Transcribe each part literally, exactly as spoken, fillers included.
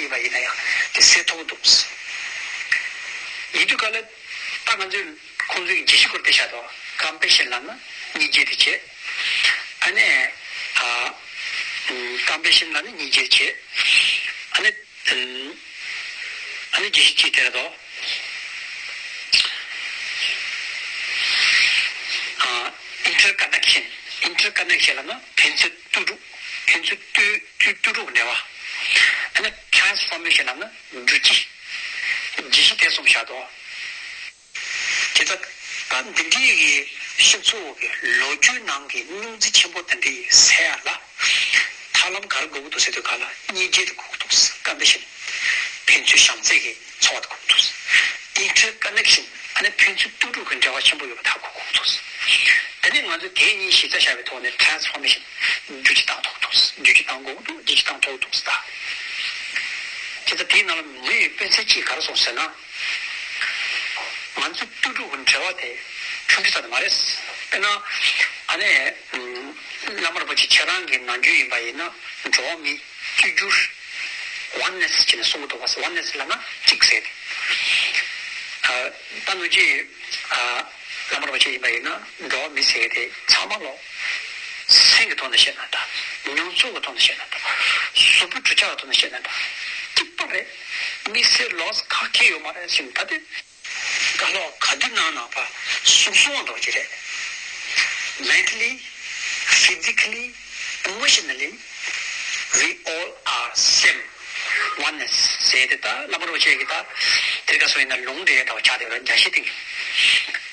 བ་ཡིན་ན་ཡང་དེ་སེལ་ཐུབ་འདུག། ཡིན་དུས་ག་ལ་ད་ང་ཚོས་ཁོང་ཚོའི་བརྗོད་གཞི་སྐོར་དེ་བཤད་དོ། ཀམ་པེ་ཤན་ལབ་ན་སྙིང་རྗེ་དེ་བྱེད། ཨ་ནི་ཨ་ཀམ་པེ་ཤན་ལབ་ན་སྙིང་རྗེ་བྱེད། ཨ་ནི་ཨ་ནི་བརྗོད་གཞི་གཅིག་དེ་རེད་དོ། ཨ་ཨིན་ཊར་ཀ་ནེག་ཤན། ཨིན་ཊར་ཀ་ནེག་ཤན་ལབ་ན་ཕན་ཚུན་ལྟོས་གྲུབ། ཕན་ཚུན་ལྟོས་ལྟོས་ལྟོས་གྲུབ་འབྲེལ་བ། ཨ་ནི་ཊ་རན་སི་ཕོར་མེ་ཤན་ལབ་ན་འགྱུར་བཅོས། བརྗོད་གཞི་དེ་གསུམ་བཞག་འདུག། དེ་ལྟར་ད་འདི་འདྲའི་གི་སྤྱི་ཚོགས་ཀྱི་ལོ་རྒྱུས་ནང་གི་སྙུང་རྩི་ཆེན་པོ་དེ་འདྲ་ཡི་སེལ་ཡ་ལ་ཐབས་ལམ་ག་རེ་དགོས་ཀྱི་འདུག་ཟེར་དུས་ག་ལ་སྙིང་རྗེ་དེ་དགོས་ཀྱི་འདུག། ཀམ་པེ་ཤན། ཕན་ཚུན་བྱམས་བརྩེ་གི་འཚོ་བ་དེ་དགོས་ཀྱི་འདུག། ཨིན་ཊར་ཀ་ནེག་ཤན། ཨ་ནི་ཕན་ཚུན་ལྟོས་གྲུབ་ཀྱི་འབྲེལ་བ་ཆེན་པོ་ཡོད་པ་དེ་དགོས་ཀྱི་འདུག། དེ་ནས་ང་ཚོས་དེ་གཉིས་གཞི་རྩ་བཞག་པའི་ཐོག་ནས་ཊ་རན་སི་ཕོར་མེ་ཤན། བསྒྱུར་བཅོས་བཏང་ཐུབ་ཀྱི་འདུག། བསྒྱུར་བཅོས་བཏང་དགོས་ཀྱི་འདུག། བསྒྱུར་བཅོས་བཏང་ཐུབ་ཀྱི་འདུག་ཟེར་ད། དེ་ལྟར་དེའི་ནང་ལ་མི་ཡི་དཔེ་མཚོན་གཅིག་ག་རེ་སོང་ཟེར་ན། ང་ཚོའི་ལྟོས་གྲུབ་ཀྱི་འབྲེལ་བ་དེ་ཆུང་ཆུང་ཙམ་དེ་མ་རེད། དཔེར་ན། ཨ་ནི། བླ་མ་རིན་པོ་ཆེ་ཁྱེད་རང་གི་ནམ་རྒྱུན་ཡིན་པ་ཡིན་ན་འགྲོ་བ་མིའི་གཅིག་གྱུར། ཝན་ནེ་སི་བྱས་ནས་གསུང་གི་འདུག་པ། ཝན་ནེ་སི་ལབ་ན་གཅིག་ཟེར་ཏེ། ད་ནུ་རྗེ། བླ་མ་རིན་པོ་ཆེ་ཡིན་པ་ཡིན་ན་འགྲོ་བ་མི་ཟེར་ཏེ་ཚང་མ་ལོ། སེམས་ཀྱི་ཐོག་ནས་བཤད་ན་འདྲ། མྱོང་ཚོར་གྱི་ཐོག་ནས་བཤད་ན་འདྲ། གཟུགས་པོའི་གྲུབ་ཆ་གི་ཐོག་ནས་བཤད་ན་འདྲ། གཅིག་པ་རེད། དམིགས་བསལ་ལོགས་ཁག་ཁེལ་ཡོད་མ་རེད་ཟེར་ད་དེ། བཀའ་སློབ་ག་དུས་གནང་ན་ཕར་གསུང་གསུང་བ་འདྲ་བོ་ཅིག་རེད། Mentally, physically, emotionally, we all are same. Oneness ཟེར་ཏེ་ད་བླ་མ་རིན་པོ་ཆེ་གིས་ད་དེ་ག་སོ་ཡིན་ན་ལུང་འདྲེན་ཡས་འདྲ་བོ་ཆགས་བསྡད་པ་རེད། འཇའ་ཤིང་སྟེང་གི་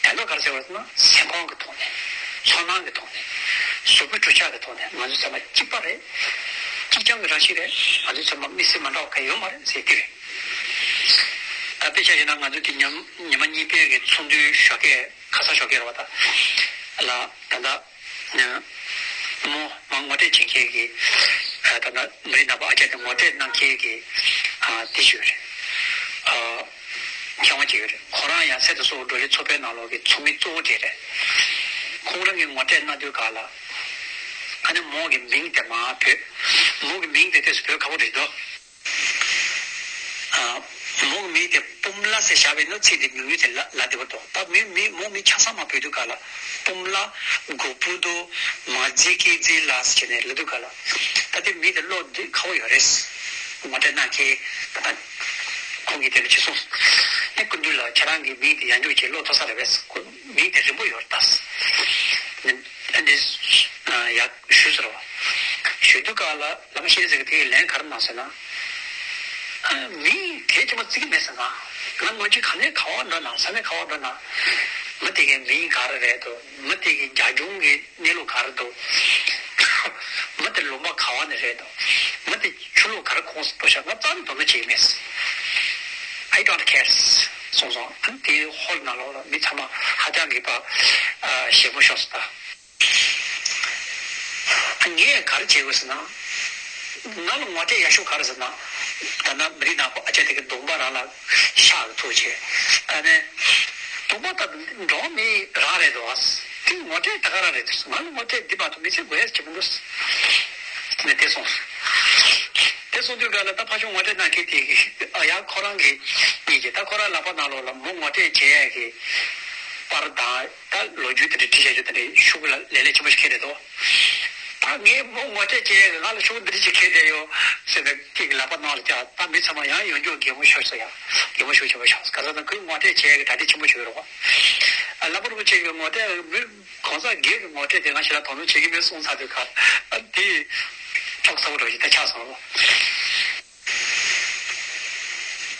དོན་དག་ག་རེ་ཟེར་བ་ཟེར་ན་སེམས་ཁམས་ཀྱི་ཐོག་ནས། ཚོར་སྣང་གི་ཐོག་ནས། གཟུགས་པོའི་གྲུབ་ཆ་གི་ཐོག་ནས་ང་ཚོ་ཚང་མ་གཅིག་པ་རེད། གཅིག་རྐྱང་གི་རང་བཞིན་རེད། ང་ཚོ་ཚང་མ་དམིགས་བསལ་མ་འདྲ་བ་གང་ཡོད་མ་རེད་ཟེར་དེ་རེད། ད་དཔེ་ཆ་བཞག་ན་ང་ཚོ་དེ་ཉམ་ཉི་མ་གཉིས་པའི་གི་ཚོགས་འདུའི་ཞོགས་ཀས་ཁ་སང་ཞོགས་ཀས་རེད་བ་ད། ལ་ད་ལྟ་མོ་མ་ངོ་སྤྲོད་བྱེད་མཁན་གྱི་ད་ལྟ་མི་རིགས་ནག་པོ་ཨ་ཅག་དེ་ངོ་སྤྲོད་གནང་མཁན་གྱི་དེ་ཞིག་ཡོད་རེད། མཁས་དབང་ཅིག་ཡོད་རེད། ཁོ་རང་ཡང་སེ་དང་སོགས་བགྲོ་གླེང་ཚོགས་པའི་ནང་ལོགས་ཀྱི་ཚོགས་མི་གཙོ་བོ་དེ་རེད། ཁོང་རང་གིས་ངོ་སྤྲོད་གནང་དུས་ག་ལ། ཨ་ནི་མོ་གི་མིང་དེ་མར་བོས། མོ་གི་མིང་དེ་དེ་སུ་བོད་ཁ་བོ་རེད་དོ། མོ་གི་མིང་དེ་སྤུམ་ལ་ཟེར་བཞག་པའི་ནང་ཚིག་དེ་ཉུང་ཉུང་དེ་ལ་ལ་བདེ་བོ་འདུག། ད་མི་མི་མོ་མི་ཆ་ཚང་མ་བོས་དུས་ག་ལ་སྤུམ་ལ། གོ་པུ་དོ། མ་རྫི་ཀེ་རྫི་ལ་ཟེར་ནས་ལ་དུས་ག་ལ། ད་དེ་མིང་དེ་བློ་འདི་ཁ་བོ་ཡོད་རེད། ངོ་སྤྲོད་གནང་མཁན་ད་ལྟ་ཁོང་གིས་དེ་འདྲ་ཅིག་གསུངས་སོང་། ཨེ་སྐུ་མདུན་ལགས་ཁྱེད་རང་གི་མིང་དེ་ཡང་འཇུག་བྱེད་བློ་ཐོག་ས་རེད་པས། མིང་དེ་རིང་པོ་ཡོད་རེད་ད། ཨ་འདི་ཡག་ཞུ་ཟེར་བ། ཞུ་དུས་ག་ལ་བླ་མ་ཤེས་ཟེར་གི་དེ་ལན་ག་རེ་གནང་ཟེར་ན། མིང་གལ་ཆེན་པོ་བརྩི་གི་མེད་ཟེར་ན། ང་ནོར་གྱི་ག་ནས་ག་བར་འགྲོ་ན་ས་ནས་ག་བར་འགྲོ་ན། མི་དེ་གའི་མིང་ག་རེ་རེད་དོ། མི་དེ་གའི་རྒྱ་གཞུང་གི་གནས་ལུགས་ག་རེ་འདུག། མི་དེ་ལུང་པ་ག་བ་ནས་རེད་འདུག། མི་དེ་ཆོས་ལུགས་ག་རེ་ཁོངས་སུ་གཏོགས་ཤག། ང་རྩ་ནས་དོ་སྣང་བྱེད་ཀྱི་མེད། I don't care གསུངས་སོང་། ཨ་ནི་དེའི་ཧོལ་ནང་ལོགས་ལ་མི་ཚང་མ་ཧ་ཅང་གི་པ་ཞེ་པོ་ཤོར་སོང་ད། ཨ་ངས་ག་རེ་བྱེད་དགོས་ཟེར་ན། ང་ལ་ངོ་སྤྲོད་ཡག་ཤོས་ག་རེ་ཟེར་ན། ད་ལྟ་མི་རིགས་ནག་པོ་ཨ་ཅག་དེ་གི་གདོང་པ་རང་ལ་ཤག་གི་ཐུག་བྱས། ཨ་ནི། གདོང་པ་ད་འགྲོ་བ་མི་རང་རེད་དོ། དེ་ངོ་སྤྲོད་ད་ག་རང་རེད་དོ། ང་ལ་ངོ་སྤྲོད་འདི་མ་གཏོགས་མི་ཚེ་དགོས་ཡ་ཅི་མི་འདུག། ནས་དེ་སོང་། དེ་སོང་དུས་ག་ལ་ད་ཕ་ཆུང་ངོ་སྤྲོད་གནང་མཁན་དེ་གི་ཨ་ཡ་ཁོ་རང་གི་གཉིས་ཀྱི་ད་ཁོ་རང་ལག་པ་ནང་ལོགས་ལ་མོ་ངོ་སྤྲོད་བྱེད་ཡ་གི་པར་དང་། ད་ལོ་རྒྱུས་དེ་འདྲ་བྲིས་བྱ་རྒྱུ་དེ་འདྲ་ཤུགས་ལ་ལས་ལས་ཆེན་པོ་ཞིག་འཁེལ་རེད་དོ། ད་ངས་མོ་ངོ་སྤྲོད་བྱས་ང་ལ་ཤུགས་འདི་འདྲ་ཞིག་འཁེལ་བསྡད་ཡོད་ཟེར་ནས་ཁྱེད་ཀྱི་ལག་པ་ནང་ལ་བཅག། ད་མི་ཚང་མ་ཡང་ཡོང་རྒྱུ་གད་མོ་ཤོར་སོང་ཡ། གད་མོ་ཤུགས་ཆེན་པོ་ཤོར་སོང་། ག་ས་ད་ཁོས་ངོ་སྤྲོད་བྱས་ཀྱི་གྲ་སྒྲིག་ཆེན་པོ་བྱོས་རོགས། ཨ་ལྷག་པར་དུ་ཁྱེད་ཀྱི་ངོ་སྤྲོད་མི་གང་ཟག་སྒེར་གྱི་ངོ་སྤྲོད་དེ་ང་ཞིག་ལ་དོ་སྣང་བྱེད་ཀྱི་མེད་གསུངས་ཚར་དུས་ག་ཨ་དེ་ཁྲག་ཚ་པོ་འགྲོ་ཞིག་ད་ཆགས་སོང་།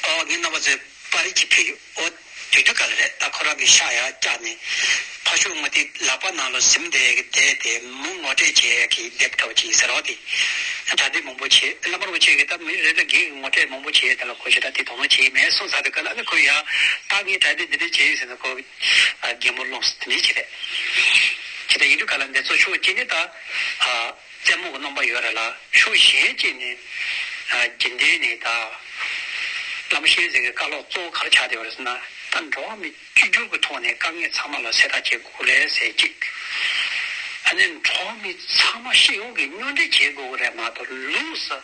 ཨོ་ངའི་རྣམ་པ་ཚོས་པར་རིས་ཅིག་ཕུལ་ཡོད། ཨོ་དུས་དུས་ག་ལ་རེད། ད་ཁོ་རང་གི་ཤག་ཡར་བཀྱགས་ནས་ཕ་ཤུལ་ང་དེ་ལག་པ་ནང་ལ་ཟིན་བསྡད་ཀྱི་བསྡད་དེ་མོ་ངོ་སྤྲོད་བྱེད་ཡས་ཀྱི་དེབ་འདྲ་བོ་ཅིག་ཡིན་ཟེར་རོ། དེ་གྲ་སྒྲིག་མང་པོ་བྱེད། བླ་མ་རིན་པོ་ཆེ་གིས་ད་མི་རེ་རེ་སྒེར་གྱི་ངོ་སྤྲོད་མང་པོ་བྱེད་དེ་ལ་ཁོ་ཞེ་དྲག་དེ་དོ་སྣང་བྱེད་ཀྱི་མེད་གསུངས་ཚར་དུས་ག་ལ་ཨ་ནི་ཁོས་ཡང་ད་ངས་གྲ་སྒྲིག་འདི་འདྲ་བྱེད་ཡིན་ཟེར་ནས་ཁོ་གད་མོ་སློངས་སོང་། དེ་འདྲ་ཅིག་རེད། ཅི་ད་ཡིན་དུས་ག་ལ་འདི་ཚོ་ཤུགས་ཅི་ནས་ད་ཨ། རྩེད་མོ་གི་རྣམ་པ་ཡོད་རེད་ལ། ཕྱོགས་གཞན་གཅིག་ནས་རྒྱུན་ལྡན་ནས་ད་བླ་མ་ཤེས་ཟེར་གི་བཀའ་སློབ་གཙོ་བོ་ག་རེ་ཆགས་བསྡད་པ་རེད་ཟེར་ན། ད་འགྲོ་བ་མི་གཅིག་གྱུར་གྱི་ཐོག་ནས་དཀའ་ངལ་ཚང་མ་ལ་སེལ་ཐབས་བྱེད་དགོས་རེད་ཟེར་གཅིག། ཨ་ནི་འགྲོ་བ་མི་ཚང་མ་སྤྱི་ཡོངས་ཀྱི་མཉམ་འབྲེལ་བྱེད་དགོས་ཀྱི་རེད་མ་གཏོགས། ལོགས་སུ་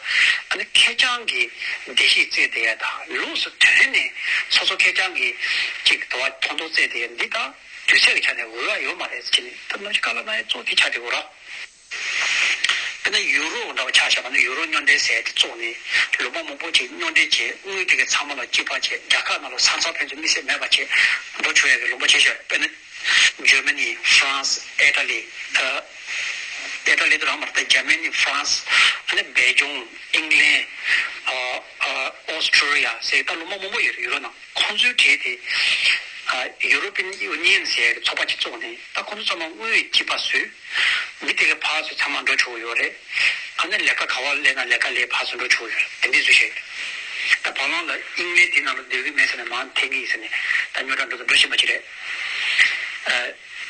ཨ་ནི་ཁེར་རྐྱང་གི་བདེ་སྐྱིད་བརྩད་བསྡད་ཡ་དང་། ལོགས་སུ་དོན་ནས་སོ་སོ་ཁེར་རྐྱང་གི་ཅིག་དོ་བ་མཐོང་མཐོང་བརྩད་བསྡད་ཡ་འདི་དང་དུས་ཚོད་ཀྱི་ཆ་ནས་འོས་པ་ཡོད་མ་རེད་ཟེར་ནས། ད་ནམ་རྒྱུན་བཀའ་སློབ་གནང་ཡ་གཙོ་བོ་དེ་ཆགས་བསྡད་ཡོད་རེད། དཔེར་ན་ཡུ་རོ་འདྲ་བ་ཆ་བཞག་པ་ན། ཡུ་རོ་མཉམ་འབྲེལ་ཟེར་དེ་བཙུགས་ནས་ལུང་པ་མང་པོ་ཅིག་མཉམ་འབྲེལ་བྱས། དངུལ་དེ་གའི་ཚང་མ་ལ་གཅིག་པ་བྱས། རྒྱལ་ཁབ་ནང་ལ་ས་མཚམས་ཕན་ཚུན་དམིགས་བསལ་མེད་པ་བྱས་འགྲོ་ཆོག་ཡ་གི་ལུང་པ་བྱས་ཤག་དཔེར་ན་ཇར་མ་ནི། ཧྥ་རན་སི། ཨི་ཊ་ལི། ཨ་ཨི་ཊ་ལི་དེ་རང་མ་རེད། ད་ཇར་མ་ནི། ཧྥ་རན་སི། ཨ་ནི་སྦེལ་ཇམ། ཨིང་ལན། ཨ་ཨ་ཨོ་སི་ཀྲི་ཡ་ཟེར། ད་ལུང་པ་མང་པོ་ཡོད་རེད་ཡུ་རོ་ནང་། ཁོང་ཚོའི་གྲས་དེ་ཨ་ཡུ་རོ་པི་ཡན་ཡུ་ནི་ཡན་ཟེར་ཚོགས་པ་ཅིག་བཙུགས་ནས། ད་ཁོང་ཚོ་ཚང་མ་དངུལ་གཅིག་པ་བཟོས། མི་དེ་གའི་ཕར་ཚུར་ཚང་མ་འགྲོ་ཆོག་གི་ཡོད་རེད། ཨ་ནི་ལས་ཀ་ག་བ་ལས་ན་ལས་ཀ་ལས་ཕར་ཚུར་འགྲོ་ཆོག་གི་ཡོད་རེད། དེ་འདྲའི་བཟོས་བཞག་ཡོད་རེད། ད་བར་ལམ་ལ་ཨིང་ལན་དེ་ནང་ལ་སྡོད་ཀྱི་མེད་ཟེར་ནས་མར་འཐེན་གྱི་ཡིན་ཟེར་ནས། ད་རྙོག་དྲ་འགྲོ་དང་འགྲོ་བཞིན་པ་ཅིག་རེད། ཨ་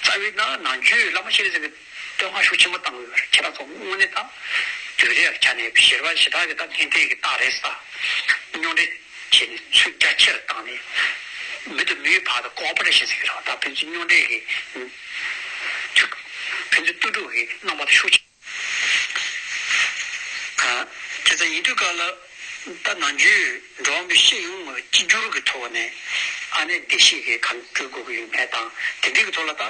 རྩ་བའི་ནང་ནམ་རྒྱུན་བླ་མ་ཤེས་རིག་འཛིན་གྱིས་བསྟོད་བསྔགས་ཤུགས་ཆེན་པོ་བཏང་གི་ཡོད་རེད། ཁྱེད་རང་ཚོ་དངོས་གནས་ད་དུས་རེ་ཡར་ཆ་ནས་ཞེ་དྲག་ཞེ་དྲག་གི་ད་ཕན་བདེ་གི་རྟགས་རེད་ཟེར། མཉམ་འབྲེལ་བྱས་ནས་ཚུར་རྒྱ་ཆེར་བཏང་ནས། མི་དང་མིའི་བར་དུ་ཀོ་ཨོ་པ་རེ་ཤན་ཟེར་གྱི་རེད་བ། ད་ཕན་ཚུན་མཉམ་འབྲེལ་གྱི་ཕན་ཚུན་ལྟོས་གྲུབ་ཀྱི་རྣམ་པ་དེ་ཤུགས་ཆེ། ཨ་དེ་ཙམ་ཡིན་དུས་ག་ལ། ད་ནམ་རྒྱུན་འགྲོ་བ་མི་སྤྱི་ཡོངས་ཀྱི་གཅིག་གྱུར་གྱི་ཐོག་ནས་ཨ་ནི་བདེ་སྐྱིད་ཀྱི་གང་སྤྲོད་དགོས་ཀྱི་ཡོད་མེད་དང་། དེ་འདྲའི་གི་ཐོག་ལ་ད་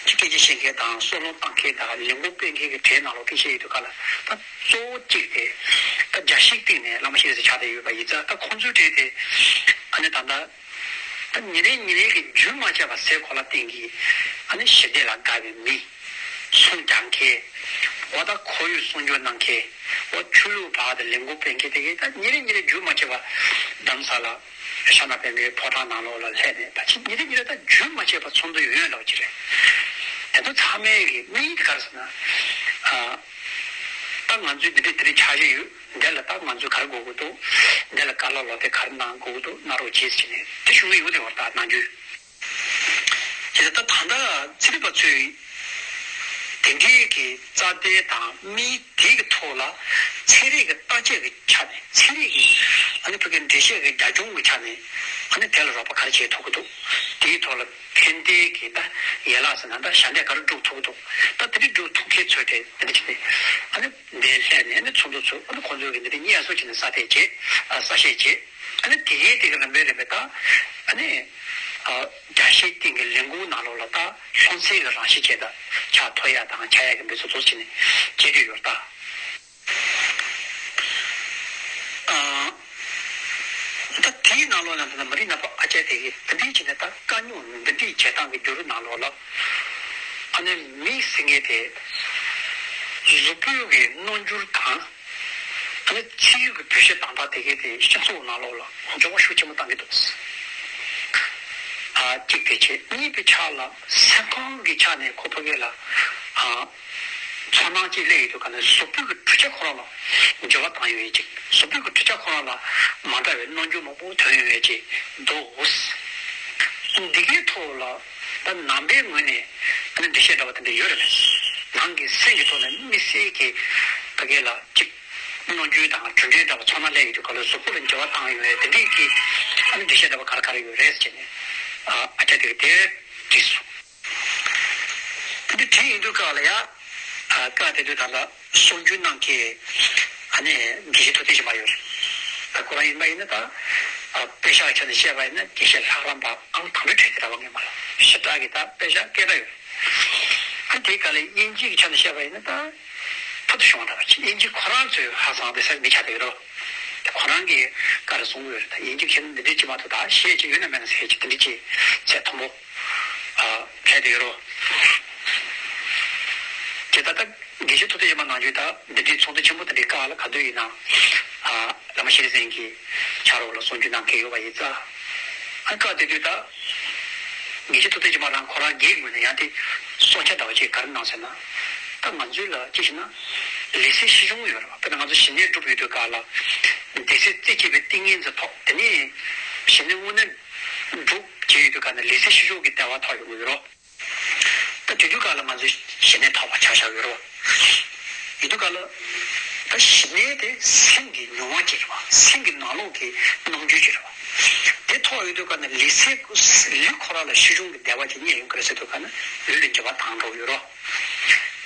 ཅིག་སྐད་ཆ་བཤད་མཁན་དང་གསུང་གླེང་གཏོང་མཁན་དང་ལས་འགུལ་སྤེལ་མཁན་གྱི་གྲས་ནང་ལོགས་སྐད་ཆ་ཡོད་དུས་ག་ལ། ད་གཙོ་བོ་གཅིག་དེ་ད་རྒྱལ་སྤྱིའི་སྟེང་ནས་བླ་མ་ཤེས་རིག་ཆགས་བསྡད་ཡོད་པ་ཡིན་ཙང་། ད་ཁོང་ཚོའི་གྲས་དེ་ཨ་ནི་ད་ལྟ་ད་ཉིན་རེ་ཉིན་རེ་གི་རྒྱུན་མ་ཆད་པ་ཟས་གོ་ལ་སྟེང་གི་ཨ་ནི་ཞི་བདེ་ལ་དགའ་བའི་མི། ཚོང་རྒྱག་མཁན། འོ་ད་ཁོར་ཡུག་སྲུང་སྐྱོབ་གནང་མཁན། འོ་ཆོས་ལུགས་བར་དུ་ལས་འགུལ་སྤེལ་མཁན་དེ་གས་ད་ཉིན་རེ་ཉིན་རེ་རྒྱུན་མ་ཆད་པ་རྡ་རམ་ས་ལ་ཤ་ན་པད་མའི་ཕོ་བྲང་ནང་ལོགས་ལ་སླེབས་ནས། ད་ཅི་ཉིན་རེ་ཉིན་རེ་ད་རྒྱུན་མ་ཆད་པ་ཚོགས་འདུ་ཡོང་ཡོང་འདྲ་བ་ཅིག་རེད། དེ་ཚོ་ཚང་མའི་གི་དམིགས་ཡུལ་དེ་ག་རེ་ཟེར་ན། ཨ་ད་ང་ཚོའི་འདི་འདྲའི་དེ་འདྲའི་འཆར་གཞི་ཡོད། འདི་ལ་ད་ང་ཚོས་ག་རེ་དགོས་ཀྱི་འདུག་འདི་ལ་བཀའ་སློབ་ལོ་དེ་ག་རེ་གནང་དགོས་ཀྱི་འདུག་གནང་རོགས་གྱིས་ཟེར་ནས་དེ་ཞུ་གི་ཡོད་རེད་བ། ད་ནམ་རྒྱུན། དེ་ད་ད་ལྟ་ཚན་རིག་པ་ཚོས་དེ་འདྲའི་གི་རྩ་དོན་དང་དམིགས་དེ་གི་ཐོག་ལ་ཚན་རིག་གི་བརྟག་དཔྱད་ཀྱི་ཆ་ནས། ཚན་རིག་གི་ཨ་ནི་ཕ་གི་འགྲེལ་བཤད་ཀྱི་རྒྱབ་ལྗོངས་ཀྱི་ཆ་ནས་ཨ་ནི་དེ་ལ་རོགས་པ་ག་རེ་བྱེད་ཐུབ་ཀྱི་འདུག་དེའི་ཐོག་ལ་ཕན་བདེ་གི་ད་ཡན་ལག་ཟེར་ན་ད་ཞབས་འདེགས་ག་རེ་སྒྲུབ་ཐུབ་ཀྱི་འདུག་ད་དེ་འདྲ་སྒྲུབ་ཐུབ་མཁན་ཚོས་དེ་དེ་འདྲ་བྱས་ནས་ཨ་ནི་འདིར་སླེབས་ནས། ཨ་ནི་ཚོགས་འདུ་ཚོགས། ཨ་ནི་ཁོང་ཚོའི་གི་འདི་འདྲ་སྙན་སེང་བྱས་ནས་གསལ་བཤད་བྱས། ཨ་གསལ་བཤད་བྱས། ཨ་ནི་དེ་གའི་དེ་གི་རིམ་པས་རིམ་པས་ད་ཨ་ནི་ཨ་རྒྱལ་སྤྱིའི་སྟེང་གི་ལས་འགུལ་ནང་ལོགས་ལ་ད་སློབ་ཚན་གྱི་རང་བཞིན་ཅན་དུ་ཆགས་ཐུབ་ཡ་དང་ཆགས་ཡ་གི་འབད་བརྩོན་ཏོག་ཙམ་བྱས་ནས་བྱེད་ཀྱི་ཡོད་ད། ཨ་ད་དེའི་ནང་ལོགས་ནས་ད་མི་རིགས་སྣ་ཁ་ཨ་ཅག་དེ་གིས་འདི་འདྲས་བྱས་ནས། ད་དཀའ་རྙོག་འདི་འདྲས་བྱེད་སྟངས་ཀྱི་འགྱུར་ནང་ལོགས་ལ་ཨ་ནི་མི་ཟེར་མཁན་དེ་གཟུགས་པོའི་གི་རྣམ་འགྱུར་དང་། ཨ་ནི་ཚིག་ཡུལ་གྱི་བེད་སྤྱོད་སྟངས་དང་དེ་གའི་དེ་སྤྱི་ཚོགས་ནང་ལོགས་ལ་འགྱུར་བ་ཤུགས་ཆེན་པོ་བཏང་གི་འདུག་ཨ་གཅིག་དེ་བྱས། གཉིས་པའི་ཆ་ལ་སེམས་ཁམས་ཀྱི་ཆ་ནས་ཁོ་ཕ་གི་ལ་ཨ་ཚོར་སྣང་ཅིག་སླེབས་ཡོད་དུས་ག་ནས་གཟུགས་པོའི་གི་གྲུབ་ཆ་ཁོ་རང་ལ་འགྱུར་བ་བཏང་ཡོད་ཅིག་གཟུགས་པོའི་གི་གྲུབ་ཆ་ཁོ་རང་ལ་མ་འདྲ་བའི་རྣམ་འགྱུར་མང་པོ་ཐོན་ཡོད་ཅིག་འདུག་འདི་གའི་ཐོག་ལ་ད་ནང་པའི་ངོས་ནས་ཨ་ནི་འགྲེལ་བཤད་འདྲ་བ་དེ་འདྲ་ཡོད་རེད་པས། ནང་གི་སེམས་ཀྱི་ཐོག་ནས་དམིགས་བསལ་གྱི་ཕ་གི་ལ་ཅིག་རྣམ་འགྱུར་དང་གྲུབ་འབྲས་འདྲ་བ་ཚོར་སྣང་སླེབས་ཡོད་དུས་ག་ལ་གཟུགས་པོ་ལ་འགྱུར་བ་བཏང་ཡོད་པས། དེ་འདྲས་ཀྱི་ཨ་ནི་འགྲེལ་བཤད་འདྲ་བ་ག་རེ་ག་རེ་ཡོད་རེད་ཟེར་ནས་ཨ་ཨ་ཅག་དེ་གིས་དེ་དྲིས་སོང་། དེ་འདྲ་དྲིས་ཡོང་དུས་ག་ལ་ཡ། ཨ་སྐབས་དེ་དུས་ད་ལ་གསུང་རྒྱུན་གནང་མཁན་ཨ་ནི་དགེ་བཤེས་ཐུབ་བསྟན་ཆེན་པ་ཡོད་རེད། ད་ཁོ་རང་ཡིན་པ་ཡིན་ན་ད་ཨ་དཔེ་ཆ་གི་ཆ་ནས་བཤད་པ་ཡིན་ན་དགེ་བཤེས་ལྷ་རམས་པ་ཨང་དང་པོའི་གྲས་དེ་རེད་པ། སྔོན་མ་ལ་ཞེ་དྲག་གི་ད་དཔེ་ཆ་སྐད་གྲགས་ཡོད། ཨ་དེའི་སྐབས་ལ་དབྱིན་ཇི་གི་ཆ་ནས་བཤད་པ་ཡིན་ན་ད་ཕུལ་དུ་བྱུང་བ་འདྲ་བ་ཅིག་དབྱིན་ཇི་ཁོ་རང་ཚོས་ཧ་སང་བདེ་སར་མི་ཆགས་བསྡད་ཡོད་རེད། ཁོ་རང་གིས་བཀའ་རེ་གསུང་གི་ཡོད་རེད། ད་དབྱིན་ཇི་ཁྱེད་རང་འདི་འདྲས་ཅིག་མ་གཏོགས་ད་ཤེས་ཅིག་ཡོད་ན་མེད་ན་ཟེར་ཅིག་དེ་འདྲས་ཅིག་ཚད་མཐོན་པོ་ཨ་འཕྲད་བསྡད་ཡོད་རེད། དེ་ད་ལྟ་དགེ་བཤེས་ཐུབ་བསྟན་ཡེ་མ་ནང་བཞིན་ད་འདི་འདྲའི་ཚོགས་འདུ་ཆེན་པོ་དེ་འདྲའི་སྐབས་ལ་ག་དུས་ཡིན་ན་ཨ་བླ་མ་ཤེས་རིག་ཟེར་མཁན་གྱི་ཕྱག་རོགས་ལ་གསུང་རྒྱུན་གནང་མཁན་ཡོད་པ་ཡིན་ཙང་། ཨ་སྐབས་དེ་དུས་ད་དགེ་བཤེས་ཐུབ་བསྟན་ཡེ་མ་རང་ཁོ་རང་སྒེར་ངོས་ནས་ཡང་དེ་གསུང་བཤད་འདྲ་བ་ཅིག་ག་རེ་གནང་ཟེར་ན། ད་ང་ཚོའི་ལ་ཅི་ཞེ་ན་ལུས་སེམས་ཤེས་བྱུང་ཡོད་རེད་པ། དཔེར་ན་ང་ཚོ་ཞི་གནས་སྒྲུབ་ཡོད་དུས་སྐབས་ལ་བདེ་གསལ་རྩེ་གཅིག་པའི་ཏིང་ངེ་འཛིན་ཐོག་དེ་ནས་ཞི་གནས་དངོས་གནས་སྒྲུབ་བྱེད་ཡོད་དུས་སྐབས་ནས་ལུས་སེམས་ཤེས་བྱུང་གི་བདེ་བ་ཐོབ་ཡོང་གི་ཡོད་རེད། ད་དེ་དུས་སྐབས་ལ་ང་ཚོས་ཞི་གནས་ཐོབ་པ་ཆ་བཞག་ཡོད་རེད། ཡིན་དུས་སྐབས་ལ་ད་ཞི་གནས་དེ་སེམས་ཀྱི་མྱོང་བ་ཅིག་རེད་པ། སེམས་ཀྱི་ནང་ལོགས་ཀྱི་རྣམ་འགྱུར་ཅིག་རེད་པ། དེ་ཐོབ་ཡོད་དུས་སྐབས་ནས་ལུས་སེམས་ལུས་ཁོ་རང་ལ་ཤེས་བྱུང་གི་བདེ་བ་ཅིག་རྙེད་ཡོང་གི་རེད་ཟེར་དུས་སྐབས་ནས་ལུས་ལ་འགྱུར་བ་བཏང་འགྲོ་གི་ཡོད་རེད།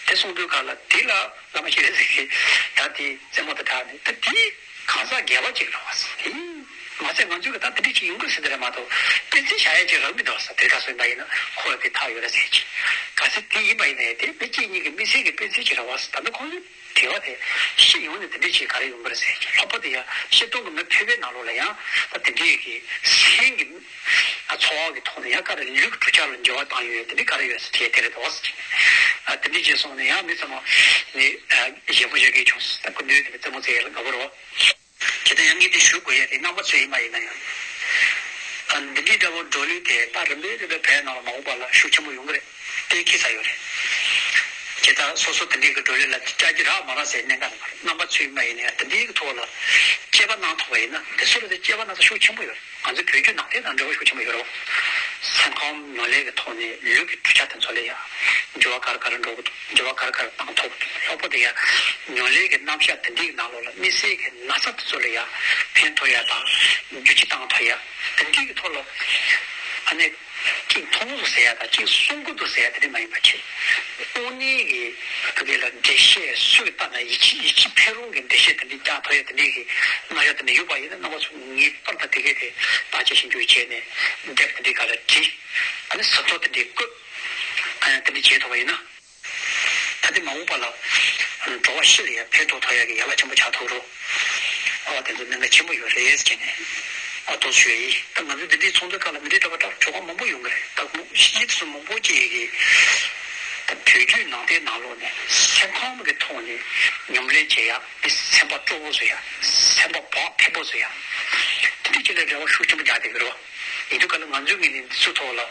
དེ་ གསུང་དུས་ག་ལ་དེ་ལ་བླ་མ་ཤེས་རབ་ཟེར་གི་ད་དེ་རྩེད་མོ་དང་སྦྲགས་ནས་ད་དེ་གང་ཟག་སྒེར་བ་ཅིག་རེད་བ། དེ་མ་ཚད་ང་ཚོས་གི་ད་དེ་འདྲ་ཅིག་ཡོང་གི་ཟེར་དེ་རེད་མ་གཏོགས་དཔེ་མཚོན་བཞག་ཡ་ཅིག་རག་མི་འདུག་བ། དེ་ག་སོང་པ་ཡིན་ན་ཁོ་ལ་དེ་ཐག་ཡོད་ར་ཟེར་གྱི། ག་ཚད་དེ་ཡིན་པ་ཡིན་ན་ཡང་དེ་མི་གཅིག་གཉིས་ཀྱི་དམིགས་བསལ་གྱི་དཔེ་མཚོན་ཅིག་རེད་བ། ད་ནི་ཁོང་ཚོས་དྲི་བ་དེ་ཕྱི་ཡོང་ནས་དེ་འདྲ་ཅིག་ག་རེ་ཡོང་གི་རེད་ཟེར་གྱི། ལྷག་པར་དུ་ཡང་སྤྱིར་བཏང་གི་མི་ཕལ་པའི་ནང་ལོགས་ལ་ཡང་ད་དེ་འདྲའི་གི་སེམས་ཀྱི་ཚོར་བ་གི་ཐོག་ནས་ཡང་ག་རེ་ལུས་ཀྱི་གྲུབ་ཆ་ལ་འགྱུར་བ་བཏང་ཡོད་དེ་འདྲ་ག་རེ་ཡོད་ཟེར་དྲིས་དེ་རེད་འདུག་ཟེར་གྱི། ཨ་དེ་འདྲ་ཅིག་སོང་ནས་ཡང་མི་ཚང་མ་ནི་ཞེ་པོ་ཞེ་གི་བྱུང་ད་སྐུ་མདུན་དེ་རྩེད་མོ་རྩེ་ཡ་ལ་དགའ་པོ་རེད་བ། དེ་ལྟར་ཡང་ངས་འདི་ཞུ་དགོས་ཡ་དེ་རྣམ་པ་ཚོས་ཡིན་པ་ཡིན་ན་ཡང་། ཨ་འདི་འདྲའི་འདྲ་བོ་བགྲོ་གླེང་དེ་ད་རིམ་པས་རིམ་པས་བོད་ནང་ལ་མ་འོངས་པ་ལ་ཤུགས་ཆེན་པོ་ཡོང་གི་རེད། དེ་ཁྱད་མཚར་ཡོད་རེད། ཇི་ལྟར་སོ་སོ་དེ་འདྲའི་གི་བགྲོ་གླེང་ལ་བཅར་གྱི་རག་མ་རག་ཟེར་གནད་འགག་མ་རེད། རྣམ་པ་ཚོས་མ་ཡིན་ན་ཡང་དེ་འདྲའི་གི་ཐོག་ལ་དཔྱད་པ་གནང་ཐུབ་པ་ཡིན་ན་དེ་ཚོ་ལ་དེ་དཔྱད་པ་གནང་ས་ཤུགས་ཆེན་པོ་ཡོད་རེད། ང་ཚོའི་བོད་བརྒྱུད་ནང་བསྟན་དང་འབྲེལ་བ་ཤུགས་ཆེན་པོ་ཡོད་རེད། སེམས་ཁམས་ཉམས་ལེན་གྱི་ཐོག་ནས་ལུས་ཀྱི་གྲུབ་ཆ་དེ་ཚོ་ལ་ཡང་འགྱུར་བ་ག་རེ་ག་རེ་འགྲོ་གི་འདུག་འགྱུར་བ་ག་རེ་ག་རེ་བཏང་ཐུབ་ཀྱི་འདུག་ལྷག་པར་དུ་ཡང་ཉམས་ལེན་གྱི་རྣམ་གཞག་དེ་འདྲའི་ནང་ལོགས་ལ་དམིགས་བསལ་གྱི་ན་ཚ་དེ་ཚོ་ལ་ཡང་ཕན་ཐོགས་ཡ་དང་བསྒྱུར་བཅོས་བཏང་ཐུབ་ཡ་དེ་འདྲའི་གི་ཐོག་ལ་ཨ་ནི། གཅིག་མཐོང་ལུགས་ཟེར་ཡ་དང་གཅིག་གསུང་གི་འདུག་ཟེར་ཡ་དེ་འདྲ་མ་ཡིན་པ་བྱས། དངོས་གནས་ཀྱི་ཕ་གི་ལ་འགྲེལ་བཤད་སུས་བཏང་ན་ཡིད་ཆེས་ཡིད་ཆེས་འཕེར་རུང་གི་འགྲེལ་བཤད་དེ་འདྲ་རྒྱག་ཐུབ་ཡ་དེ་འདྲའི་གི་རྣམ་གཞག་དེ་འདྲ་ཡོད་པ་ཡིན་ན་རྣམ་པ་ཚོ་ངེས་པར་དུ་དེ་གས་དེ་བརྟག་དཔྱད་ཞིབ་འཇུག་བྱས་ནས་དེབ་དེ་འདྲའི་སྒང་ལ་བྲིས། ཨ་ནི་ཟིན་ཐོ་དེ་འདྲའི་བཀོད། ཨ་ནི་དེ་འདྲ་བྱས་ཐུབ་པ་ཡིན་ན། ད་ལྟའི་མ་འོངས་པ་ལ་འགྲོ་བ་སྤྱི་ལ་ཡང་ཕན་ཐོགས་ཐོགས་ཡག་གི་ཡན་ལག་ཆེན་པོ་ཆགས་ཐུབ་རོགས། ཨ་དེ་ཚོ་གནད་འགག་ཆེན་པོ་ཡོད་རེད་ཟེར་ནས་ཨ་ཏོག་ཞུ་ཡ་ཡིན། ད་ང་ཚོ་འདི་འདྲའི་ཚོགས་འདུའི་སྐབས་ལ་མི་འདྲ་འདྲ་བ་འདྲ་གྲོགས་པོ་མང་པོ་ཡོང་གི་རེད། ད་ཁོང་ཤེས་ཚོ་མང་པོ་ཅིག་གིས་ད་བོད་བརྒྱུད་ནང་བསྟན་ནང་ལོགས་ནས་སེམས་ཁམས་ཀྱི་ཐོག་ནས་ཉམས་ལེན་བྱེད་ཡག་མི་སེམས་པ་སྤྲོ་པོ་བཟོ་ཡག་སེམས་པ་བག་ཕེབས་པོ་བཟོ་ཡག་དེ་འདྲ་ཅིག་ལ་རེ་བ་ཤུགས་ཆེན་པོ་རྒྱག་བསྡད་ཀྱི་རེད་བ། ཡིན་དུས་ག་ལ་ང་ཚོའི་ངོས་ནས་འདི་ཚོའི་ཐོག་ལ་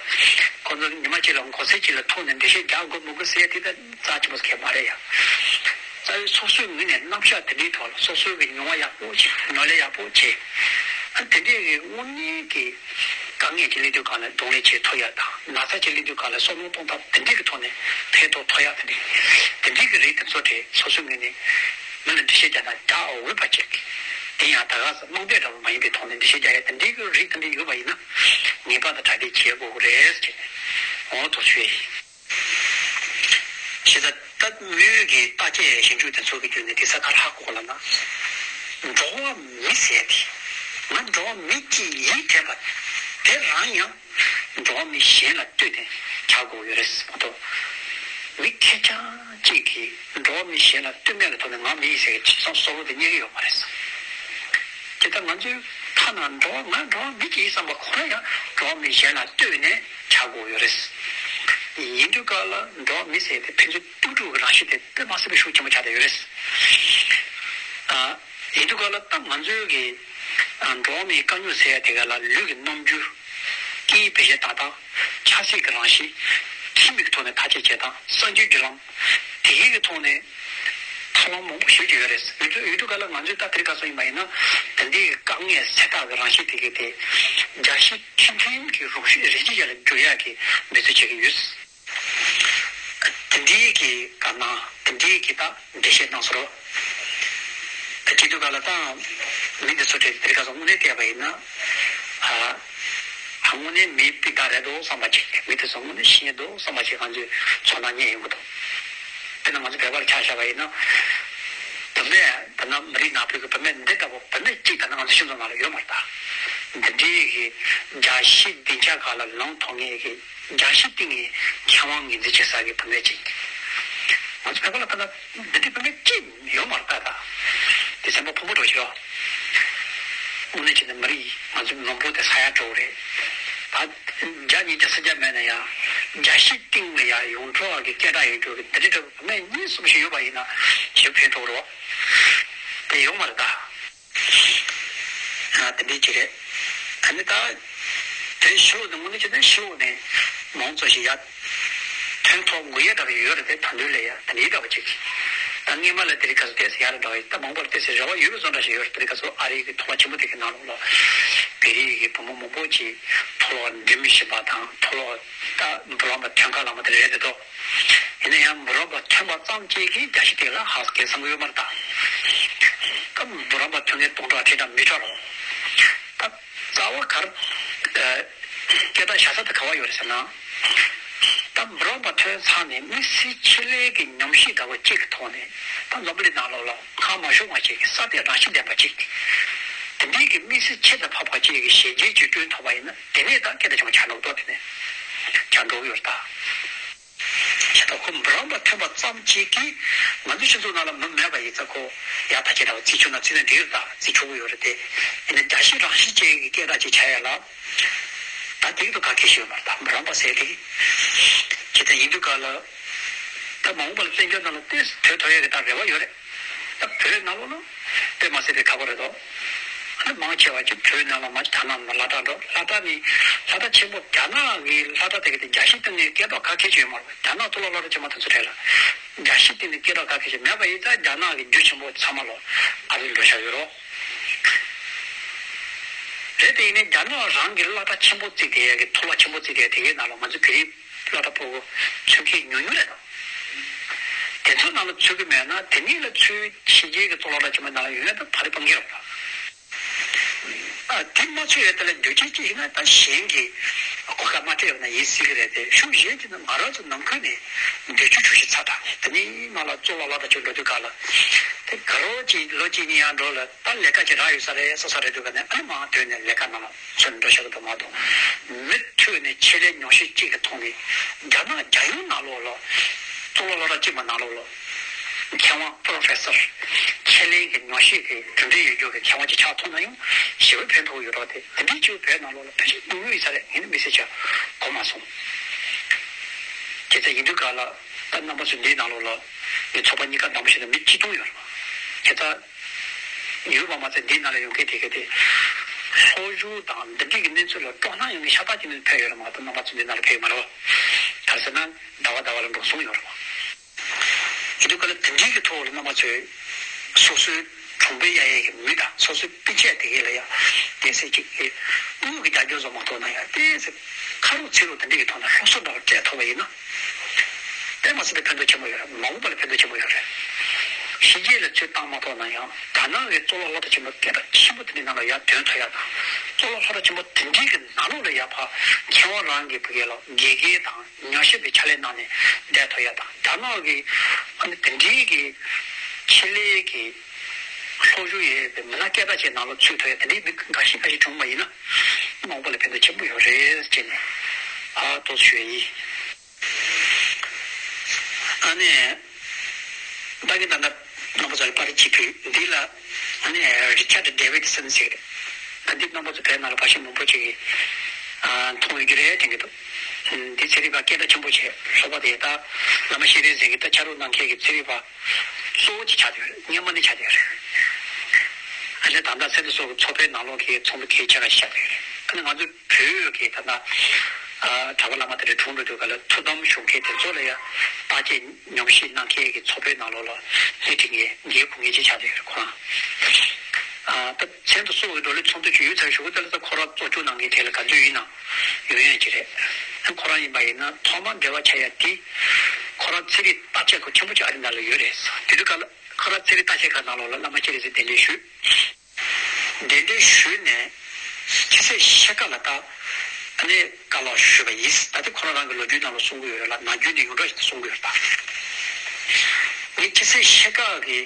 ཁོང་ཚོ་ཉི་མ་གཅིག་ལ་མགོ་ཚད་གཅིག་ལ་ཐུག་ནས་འགྲེལ་བཤད་རྒྱག་དགོས་མི་དགོས་ཟེར་ཡ་དེ་ད་རྩ་ཆེན་པོ་ཟེར་མཁན་མ་རེད་ཡ། རྩ་བའི་སོ་སོའི་ངོས་ནས་རྣམ་གཞག་དེ་འདྲའི་ཐོག་ལ་སོ་སོའི་གི་མྱོང་བ་ཡག་པོ་བྱེད་ཉམས་ལེན་ཡག་པོ་བྱེད། ཨ་དེ་འདྲའི་གི་དངོས་གནས་ཀྱི་དཀའ་ངལ་ཅིག་སླེབས་དུས་གང་ལ་གདོང་ལེན་བྱེད་ཐུབ་ཡ་དང་ན་ཚ་ཅིག་སླེབས་དུས་གང་ལ་བསམ་བློ་གཏོང་ཐབས་དེ་འདྲའི་གི་ཐོག་ནས་ཕན་ཐོགས་ཐུབ་ཡ་དེ་འདྲའི་དེ་འདྲའི་གི་རིགས་དེ་ཚོ་དེ་སོ་སོའི་ངོས་ནས་མི་ལ་འགྲེལ་བཤད་རྒྱག་ན་རྒྱག་འོས་པ་ཅིག་དེ་ཡང་ད་ག་ས་དམངས་དོན་འདྲ་བོ་མ་ཡིན་པའི་ཐོག་ནས་འགྲེལ་བཤད་རྒྱག་ཡ་དེ་འདྲའི་གི་རིགས་དེ་འདྲ་ཡོད་པ་ཡིན་ན་ངེས་པར་དུ་གྲ་སྒྲིག་བྱེད་དགོས་ཀྱི་རེད་ཟེར་ནས་འོ་དོ་ཞུ་ཡ་ཡིན། ཞེས་ད་ལྟ་མོས་ཀྱི་བརྟག་དཔྱད་ཞིབ་འཇུག་དེ་ཚོ་གི་བརྒྱུད་ནས་དེ་ས་ཁ་ཧ་གོ་ལ་ན། འགྲོ་བ་མི་ཟེར་དེ། ང་འགྲོ་བ་མི་གཅིག་ཡིན་དྲན་པ་དེ་རང་ཡང་འགྲོ་བ་མི་གཞན་ལ་ལྟོས་ཏེ་ཆགས་དགོས་ཡོད་རེད་མ་གཏོགས། མི་ཁེར་རྐྱང་གཅིག་གིས་འགྲོ་བ་མི་གཞན་ལ་ལྟོས་མེད་ཀྱི་ཐོག་ནས་ང་མི་ཡིན་ཟེར་གྱི་བསམ་བསམ་བློ་དེ་རྙེད་ཀྱི་ཡོད་མ་རེད། དེ་ལྟར་ང་ཚོའི་ཐ་ན་འགྲོ་བ་ང་འགྲོ་བ་མི་གཅིག་ཡིན་བསམ་པ་ཁོ་རང་ཡང་འགྲོ་བ་མི་གཞན་ལ་ལྟོས་ནས་ཆགས་དགོས་ཡོད་རེད། ཡིན་དུས་སྐབས་ལ་འགྲོ་བ་མི་ཟེར་དེ་ཕན་ཚུན་ཏུག་ཏུག་གི་རང་བཞིན་དེ་དཔེ་མ་སྲིད་པའི་ཤུགས་ཆེན་པོ་ཆགས་བསྡད་ཡོད་རེད། ཨ། ཡིན་དུས་སྐབས་ལ་ད་ང་ཚོའི་གི་ཨ་འགྲོ་བ་མིའི་དཀའ་རྙོག་ཟེར་ཡ་དེ་ག་ལ་ལུས་ཀྱི་རྣམ་འགྱུར། སྐད་ཡིག་བེད་སྤྱོད་བཏང་སྟངས། ཆབ་སྲིད་ཀྱི་རང་བཞིན། ཁྲིམས་ཀྱི་ཐོག་ནས་ཐག་གཅོད་བྱེད་སྟངས། གསར་འགྱུར་བརྒྱུད་ལམ། དེ་གའི་གི་ཐོག་ནས་ཐབས་ལམ་མང་པོ་ཞིག་ཅིག་ཡོད་རེད། ཡོད་དུས་ཡོད་དུས་སྐབས་ལ་ང་ཚོས་ད་དེ་རིང་ཁ་སང་ཡིན་པ་ཡིན་ན་དེ་འདྲའི་དཀའ་ངལ་སེལ་ཐབས་ཀྱི་རང་བཞིན་དེ་གའི་དེ་རྒྱལ་སྤྱིའི་ཁྲིམས་མཐུན་གྱི་རོགས་རམ་རིགས་གཅིག་ཡར་ལ་འཇུག་ཡག་གི་འབད་རྩོལ་བྱེད་ཀྱི་ཡོད། དེ་འདྲའི་གི་དཀའ་སྣང་དེ་འདྲའི་གི་ད་འགྲེལ་བཤད་གནང་སོང་རོགས། ད་བྱེད་དུས་སྐབས་ལ་ད་མི་འདི་ཚོ་དེ་དེ་རིང་ཁ་སང་དངོས་གནས་བལྟས་པ་ཡིན་ན་ཨ་ཨ་དངོས་གནས་མི་སྤུས་དག་རེད་འདུག་བསམ་པ་ཅིག་མི་དེ་ཚོ་དངོས་གནས་ཤེས་འདུག་བསམ་པ་ཅིག་ང་ཚོས་ཚོར་སྣང་རྙེད་ཡོང་གི་འདུག་དཔེར་ན་ང་ཚོ་བོད་པར་ཆ་བཞག་པ་ཡིན་ན། བུད་མེད་ད་ནང་མི་རིགས་ནག་པོའི་གི་བུད་མེད་འདི་ལྟ་བུ་བུད་མེད་གཅིག་ད་ནང་ང་ཚོ་ཤིང་ཏོག་ནང་ལ་ཡོད་མ་རེད་ད། འདི་འདྲའི་གི་རྒྱལ་སྤྱིའི་སྡིངས་ཆ་ཁག་ལ་ལངས་ཐུབ་མཁན་གི་རྒྱལ་སྤྱིའི་སྟེང་གི་མཁས་དབང་ངོས་འཛིན་བྱེད་ས་གི་བུད་མེད་ཅིག་ང་ཚོ་བོད་པ་ལ་ད་ལྟ་འདི་འདྲའི་བུད་མེད་གཅིག་ཡོད་མ་རེད་ད་ད། དེ་སེམས་པ་ཕམ་པོ་འགྲོ་ཤི་རོགས། དངོས་གནས་བྱས་ན་མི་རིགས་ང་ཚོའི་ནོར་བུ་དེ་ས་ཡ་འགྲོ་གི་རེད། ད་བརྒྱ་ཉིས་བརྒྱ་སུམ་བརྒྱ་མེད་ན་ཡང་རྒྱལ་སྤྱིའི་སྟེང་ལ་ཡང་ཡོངས་གྲགས་ཀྱི་སྐད་གྲགས་ཡོད་རྒྱུ་གི་འདི་འདྲའི་འདྲ་བུ་བུད་མེད་གཉིས་གསུམ་ཞིག་ཡོད་པ་ཡིན་ན་ཞེ་ཕན་ཐོགས་རོགས། དེ་ཡོད་མ་རེད་ད། ཨ་དེ་འདྲའི་ཅིག་རེད། ཨ་ནི་ད་དེ་ཤོག་ནི་དངོས་གནས་བྱས་ན་ཤོག་ནི་མང་ཚོགས་ཤིག་ཡ་ཐོན་ཐོག་དགོས་ཡ་འདྲ་བ་ཡོད་རེད་དེ་ད་འདོད་ལས་ཡ་དེ་འདྲའི་འདྲ་བ་ཅིག་ད་སྔས་མ་ལ་དེ་རིང་ཁ་སང་ཏོག་ཙམ་ཡ་རེ་འདྲ་བ་ཡོད་ད་མང་པོར་ཏོག་ཙམ་རེ་བ་ཡོད་པའི་བཟོ་འདྲ་ཞིག་ཡོད་རེད། དེ་རིང་ཁ་སང་ཨ་རི་གི་ཐོག་ལ་ཆེན་པོ་དེ་གི་ནང་ལོགས་ལ་བོད་རིགས་ཀྱི་བུ་མོ་མང་པོ་ཅིག་ཐོག་ལ་འགྲིམ་བཞིན་པ་དང་ཐོག་ལ་ད་འབུམ་རམས་པ་ཐོན་ཁ་ལ་མ་དེ་རེད་དེ་དོ། ཡིན་ན་ཡང་འབུམ་རམས་པ་ཐོན་པ་ཙམ་གཅིག་གིས་རྒྱལ་སྤྱི་དེ་ལ་ཧ་གོ་བསམ་གི་ཡོད་མ་རེད་ད། སྐབས་འབུམ་རམས་པ་ཐོན་མཁན་སྟོང་ཕྲག་ཁྲི་ཕྲག་མི་ཁྲོ་རོགས། ད་རྩ་བ་གར་སྐད་གྲགས་བཞག་ས་དེ་ག་བ་ཡོད་རེད་ཟེར་ན། ད་ འབུམ་རམས་པ་ཐོན་ཚར་ནས་དམིགས་བསལ་ཆེད་ལས་ཀྱི་ཉམས་ཞིབ་འདྲ་བོ་གཅིག་གི་ཐོག་ནས། ད་འཛམ་བུ་གླིང་ནང་ལོགས་ལ་སྔར་མ་བྱུང་བ་ཞིག་གི་གསར་གཏོད་རང་བཞིན་ལྡན་པ་གཅིག་དེ་འདྲའི་གི་དམིགས་བསལ་ཁྱད་དུ་འཕགས་པ་གཅིག་གི་ཞལ་མཇལ་ཅིག་བསྐྲུན་ཐུབ་པ་ཡིན་ན། དེ་ནས་ད་སྐད་གྲགས་ཆེན་པོ་ཆགས་འགྲོ་གི་འདུག་དེ་ནས་ཆགས་འགྲོ་གི་ཡོད་རེད་ད། བྱས་ཙང་ཁོ་འབུམ་རམས་པ་ཐོན་པ་ཙམ་གཅིག་གིས་ང་ཚོའི་སྤྱི་ཚོགས་ནང་ལ་མི་མེད་པ་ཡིན་ཙང་། ཁོ་ཡག་ཐག་ཆོད་འདྲ་བོ་བརྩི་ཆོག་ན་བརྩིས་ན་འགྲིག་རེད་ད། བརྩི་ཆོག་གི་ཡོད་རེད་དེ། ཡིན་ན་རྒྱལ་སྤྱིའི་རང་བཞིན་ཅན་གྱི་སྐད་གྲགས་ཅིག་ཆགས་ཡ་ལ། ད་དེ་གི་ཐོག་ག་གེ་ཞིག་ཡོད་མ་རེད། ད་འབུམ་རམས་པ་ཟེར་དེ་གི་ཇི་ལྟར་ཡིན་དུས་ག་ལ། ད་མ་འོངས་པ་ལ་བཙན་བྱོལ་ནང་ལ་ཏོག་ཙམ་ཐོན་ཐུབ་ཡ་གི་ད་རེ་བ་ཡོད་རེད། ད་བོད་ནང་ལོགས་ལ་དཔེ་མ་སྲིད་པའི་ཁག་པོ་རེད་དོ། ཨ་ནི་མང་ཆེ་བ་ཅིག་བོད་ནང་ལ་མ་ཅིག་ཐ་ན་ནང་ལ་སློབ་གྲྭ་འགྲོ། སློབ་གྲྭ་ནི་སློབ་གྲྭ་ཆེན་པོ་རྒྱ་ནག་གི་སློབ་གྲྭ་དེ་གི་དེ་རྒྱལ་སྤྱིའི་སྟེང་ནས་སྐད་གྲགས་ག་གེ་ཞིག་ཡོད་མ་རེད། རྒྱ་ནག་གཙུག་ལག་སློབ་གྲྭ་ཆེན་མོ་དེ་ཚོ་གྲས་ལ་རྒྱལ་སྤྱིའི་སྟེང་ནས་སྐད་གྲགས་ག་གེ་ཞིག་མེད་པ་ཡིན་ཙང་། རྒྱ་ནག་གི་རྒྱུ་ཆེན་པོ་ཚང་མ་ལོ་ཨ་རིར་འགྲོ་བཞག་ཡོད་རོ། རེད། དེ་ཡིན་ནའི་རྒྱ་ནག་རང་གི་སློབ་གྲྭ་ཆེན་པོ་བརྩིས་བསྡད་ཡ་གི་མཐོ་སློབ་ཆེན་པོ་བརྩིས་བསྡད་ཡ་དེ་གའི་ནང་ལ་ང་ཚོ་བོད་རིགས་སློབ་གྲྭ་ཕྲུ་གུ་ཚུད་མཁན་ཉུང་ཉུང་རེད་དོ། དེ་ཚོའི་ནང་ལ་ཚུད་ཀྱི་མེད་ན། དེ་གཉིས་ལ་ཚུད་ཕྱི་རྒྱལ་གྱི་གཙུག་ལག་སློབ་གྲྭ་ཆེན་མོའི་ནང་ལ་ཡོང་ཡ་ད་ཕ་རི་སྤང་གི་རེད་པ། ཨ། དེ་མ་ཚུད་ཡ་དེ་ལ་རྒྱུ་རྐྱེན་ཅི་ཡིན་ན། ད་གཞན་གྱིས་གོ་སྐབས་མ་སྤྲད་པ་ན་ཡིན་སྲིད་ཀྱི་རེད་དེ། ཤུགས་གཞན་གྱིས་ན་ང་རང་ཚོ་ནང་ཁུལ་ནས་འདོད་ཆུ་ཆུ་ཞིག་ཚ་དྲགས་ནས། དེ་ནས་མ་ལ་གཙུག་ལག་སློབ་གྲྭ་ཆུ་འགྲོ་དུས་ག་ལ་དེ་དགའ་རོགས་ཀྱིས་ལོ་གཅིག་གཉིས་ཡར་འགྲོ་ལ། ད་ལས་ཀ་ཅིག་རག་ཡོད་ས་རེད་བསམ་ས་རེད་འདུག་ག་ནས། ཨ་ནི་མར་ཐོན་ནས་ལས་ཀ་ནང་ལ་ཚུར་འགྲོ་བཞག་གི་འདུག་མ་གཏོགས། མུ་མཐུད་ནས་ཆེད་ལས་ཉམས་ཞིབ་གཅིག་གི་ཐོག་ནས་རྒྱ་ནག་རྒྱལ་ཡོངས་ནང་ལོགས་ལ་གཙུག་ལག་སློབ་གྲྭ་གཅིག་པོ་ནང་ལོགས་ལ་མཁས་དབང་པོ་རོ་ཕེ་སར་ཆེད་ལས་ཀྱི་ཉམས་ཞིབ་ཀྱི་གྲུབ་འབྲས་ཡོད་རྒྱུ་གི་མཁས་དབང་ཅིག་ཆགས་ཐུབ་ན་ཡང་ཞེ་པོ་ཕན་ཐོགས་ཡོད་རོགས་དེ། དེ་འདྲའི་ཅིག་བོད་ནང་ལོགས་ལ་ཕལ་ཆེར་ཉུང་ཉུང་ཡིན་ས་རེད། ངས་ནི་དམིགས་བསལ་ཆ་གོ་མ་སོང་། དེ་ཚོ་ཡིན་དུས་ག་ལ་ད་རྣམ་པ་ཚོ་འདིའི་ནང་ལོགས་ལ་ངའི་ཚོགས་པ་གཉིས་ཀ་དང་པོ་བྱས་ན་མི་ཆིག་སྟོང་ཡོད་རེད་པ། དེ་ལྟར་ཡོད་པ་མ་ཚད་འདིའི་ནང་ལ་ཡོང་མཁན་དེ་ག་དེ་སློབ་སྦྱོང་དང་འདི་འདྲའི་གི་གནས་ཚུལ་ལ་སྤྲོ་སྣང་ཡོང་མཁན་ཤ་སྟག་ཅིག་ནས་ཕེབས་ཡོད་རེད་མ་གཏོགས། རྣམ་པ་ཚོ་འདི་ནང་ལ་ཕེབས་ཡོད་མ་རེད་པ། ག་རེ་ཟེར་ན་ཟླ་བ་ཟླ་བ་ལ་འགྲོ་སོང་ཡོད་རེད་པ། ཡིན་དུས་ག་ལ་དེ་འདྲའི་གི་ཐོག་ལ་རྣམ་པ་ཚོས་སོ་སོའི་གྲོང་པའི་གཡས་གཡས་ཀྱི་མི་དང་སོ་སོའི་སྤུན་མཆེད་དེ་གའི་ལ་ཡ་གནས་ཚུལ་ཅིག་གི་དངུལ་གྱི་རྒྱབ་སྐྱོར་བཟོ་མ་ཐུབ་ན་ཡང་། ཏོག་ཙམ་ཁ་རོག་ཚིག་རོག་དེ་འདྲའི་གི་ཐོག་ནས་སློབ་གསོ་འདྲ་བ་སྤྲད་ཐུབ་པ་ཡིན་ན། དཔེ་མ་སྲིད་པའི་ཕན་ཐོགས་ཆེན་པོ་ཡོད་རེད། མ་འོངས་པ་ལ་ཕན་ཐོགས་ཆེན་པོ་ཡོད་རེད། ཕྱི་རྒྱལ་ལ་ཚུར་བཏང་མ་ཐུབ་ན་ཡང་། ད་ནང་གི་གཙུག་ལག་སློབ་གྲྭ་ཆེན་པོ་སྐད་གྲགས་ཆེན་པོ་དེ་འདྲའི་ནང་ལ་ཡར་ཐོན་ཐུབ་ཡ་དང་། གཙུག་ལག་སློབ་གྲྭ་ཆེན་པོ་དེ་འདྲའི་གི་ནང་ལོགས་ལ་ཡར་ཕར་མཁས་དབང་རང་གི་བུ་གའི་ལ་དགེ་རྒན་དང་ཉམས་ཞིབ་པའི་ཕྱག་ལས་གནང་ནས་བསྡད་ཐུབ་ཡ་དང་། ད་ནང་གི་ཨ་ནི་དེ་འདྲའི་གི་ཆེད་ལས་ཀྱི་སློབ་སྦྱོང་ཡོད་པའི་མི་སྣ་སྐད་གྲགས་ཅན་ནང་ལ་ཚུད་ཐུབ་ཡ། དེ་འདྲའི་མི་འགའ་ཤས་འགའ་ཤས་བྱུང་བ་ཡིན་ན། མ་འོངས་པ་ལ་ཕན་ཐོགས་ཆེན་པོ་ཡོད་རེད་ཅེས་ནས་ཨ་ཏོག་ཞུ་ཡ་ཡིན། ཨ་ནི། ད་གིན་ད་ལྟ་རྣམ་པ་ཚོ་ལ་པར་རིས་གཅིག་ཕུལ། འདི་ལ་ཨ་ནི་རི་ཆར་ཌི་ཌེ་ཝིད་སན་ཟེར་གི་རེད། ད་འདི་རྣམ་པ་ཚོ་བོད་ནང་ལ་ཕལ་ཆེར་མང་པོ་ཅིག་གིས་ཨ་མཐོང་ཡོད་ཀྱི་རེད་དྲན་གྱི་འདུག་འདི་ཚན་རིག་པ་སྐད་གྲགས་ཆེན་པོ་བྱས། ལྷག་པར་དུ་ད་བླ་མ་ཤེས་རིག་ཟེར་གི་ད་ཕྱག་རོགས་གནང་མཁན་གྱི་ཚན་རིག་པ་གཙོ་བོ་ཅིག་ཆགས་བསྡད་ཡོད་རེད། སྔོན་མ་ནས་ཆགས་བསྡད་ཡོད་རེད། ཨ་ནི་ད་ལྟ་སེམས་སོགས་ཀྱི་ཚོགས་པའི་ནང་ལོགས་ཀྱི་ཚོགས་མི་གལ་ཆེ་ཁ་ཞིག་ཆགས་བསྡད་ཡོད་རེད། ཨ་ནི་ང་ཚོ་བོད་ཀྱི་ད་ལྟ་ཨ་གྲྭ་པ་བླ་མ་དེ་འདྲ་གྲོངས་འགྲོ་དུས་ག་ལ་ཐུགས་དམ་བཞུགས་མཁན་དེ་ཚོ་ལ་ཡ་བརྟག་དཔྱད་ཉམས་ཞིབ་གནང་མཁན་གྱི་ཚོགས་པའི་ནང་ལོགས་ལ་སྣེ་ཁྲིད་མཁན་འགན་འཁུར་མཁན་ཅིག་ཆགས་བསྡད་ཡོད་རེད་ཁོ་རང་། ཨ་ད་མཚན་དང་སྲོག་གི་བགྲོ་གླེང་ཚོགས་འདུ་ཅིག་ཡོད་ཚར་ཞུ་གི། དེ་ལ་ད་ཁོ་རང་གཙོ་སྐྱོང་གནང་མཁན་དེ་ལ་ག་དུས་ཡིན་ནའང་ཡོང་ཡ་ཅིག་རེད། ཁོ་རང་ཡིན་པ་ཡིན་ན་ཐོག་མར་འབྲེལ་བ་ཆགས་ཡ་དེ་ཁོ་རང་ཚན་རིག་བརྟག་དཔྱད་ཁང་ཆེན་པོ་ཅིག་ཨ་རི་ནང་ལ་ཡོད་རེད། དེ་དུས་ག་ལ་ཁོ་རང་ཚན་རིག་བརྟག་དཔྱད་ཁང་ནང་ལོགས་ལ་བླ་མ་ཤེས་རིག་ཟེར་གདན་འདྲེན་ཞུས། གདན་འདྲེན་ཞུས་ནས་ཁྱི་སེར་ཤེལ་དཀར་ལ་ད་ཨ་ནི་བཀའ་སློབ་ཞུས་པ་ཡིན། ད་ལྟ་ཁོ་རང་རང་གི་ལོ་རྒྱུས་ནང་ལ་གསུང་གི་ཡོད་རེད་ལ། ནམ་རྒྱུན་ནས་ཡོངས་གྲགས་ཤིག་ཏུ་གསུང་གི་ཡོད་རེད་ད། ངས་ཁྱི་སེར་ཤེལ་དཀར་གི་